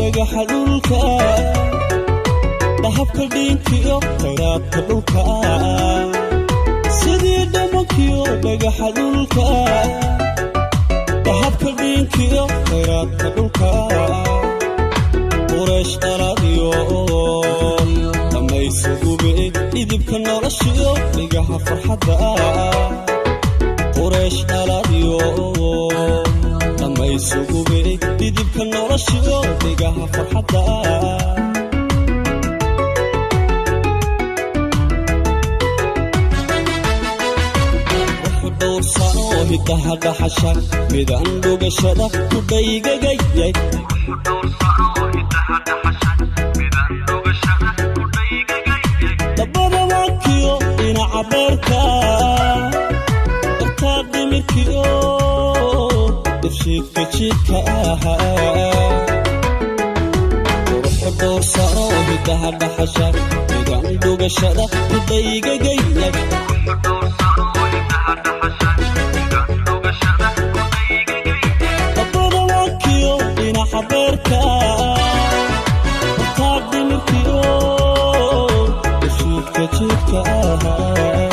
Dhagaxa dhulka, dahabka dhiinkiyo khayraadka dhulka, sidii dhamankiyo dhagaxa dhulka, dahabka dhiinkiyo khayraadka dhulka, Quraysh dhaladiyo dhammayso gube dhidibka noloshiyo dhigaha farxadda. Quraysh dhaladiyo dhammayso gube dhidibka noloshiyo dhigaha farxadda. Wuxuu dhowrsano hidaha dhaxasha midaan dhugashada ku dhaygagayay. Dabada wakiyo dhinaca beerka, dartaa dhimirkiyo dhibshiidka jidhka ahaa. Quruxu dhowrsano hidaha dhaxasha midaan dhugashada ku dhaygagayay. Dabada wakiyo dhinaca beerka, dartaa dhimirkiyo dhibshiidka jidhka ahaa.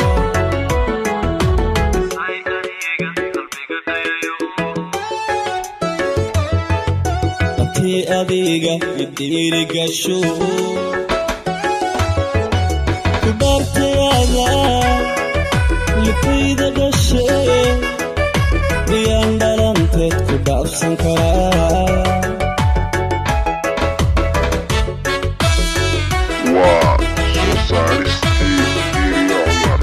Dabtii adiga idhiirigasho ku dhaartayada lifayda dhashe, miyaan dhalanteed ku dhaafsan karaa? Waa soo saaristii Diiriye Cumar.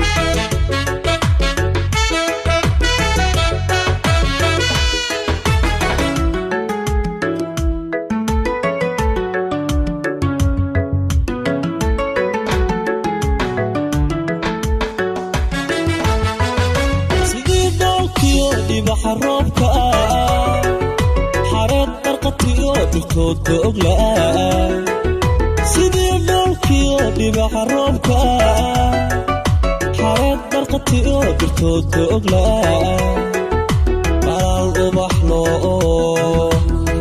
Sidii dhoolkiyo dhibaxa roobka ah, xareed qarqatiyo dhirtoodka ogla'a. Sidii dhoolkiyo dhibaxa roobka ah, xareed qarqatiyo dhirtoodka ogla'a, qalaal ubax loo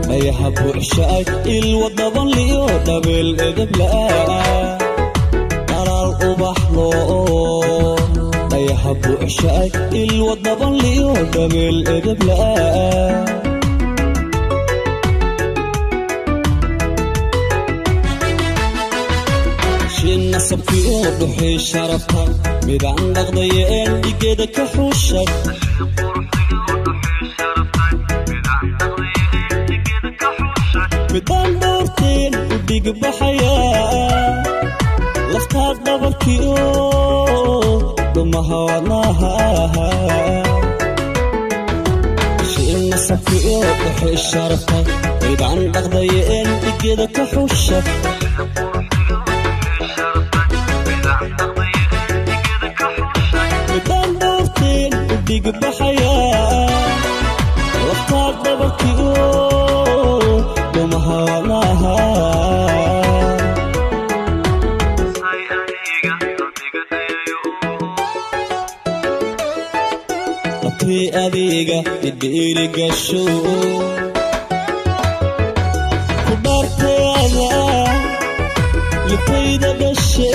dhayaha buuxshaay, ilwa dabanliyo dhabeel edebla'a. Dhalaal ubax loo dhayaha buuxshaay, ilwa dabanliyo dhabeel edebla'a. Shin nasabkiyo dhuxii sharafta midaan dhaqdayeen dhigeeda ka xushay. Midaan dhowrteen u dhigbaxaya, laftaa dhabarkiyo dhumaha wadnaha. Shin nasabkiyo dhuxii sharafta midaan dhaqdayeen dhigeeda ka xushay. Midaan dhowrteen u dhigbaxaya, laftaa dhabarkiyo dhumaha wadnaha. Dabtii adiga idhiirigasho ku dhaartayada lifayda dhashe,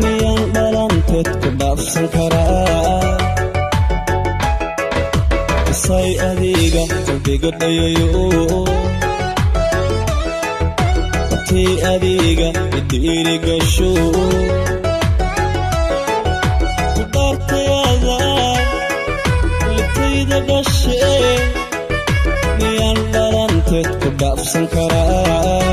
miyaan dhalanteed ku dhaafsan karaa? Isay adiga qalbiga dhayayo. Dabtii adiga idhiirigasho ku dhaartayada lifayda dhashe, miyaan dhalanteed ku dhaafsan karaa?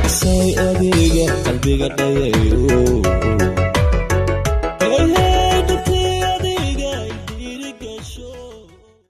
Isay adiga qalbiga dhayayo. Hey, hey, dhabtii adiga idhiirigasho.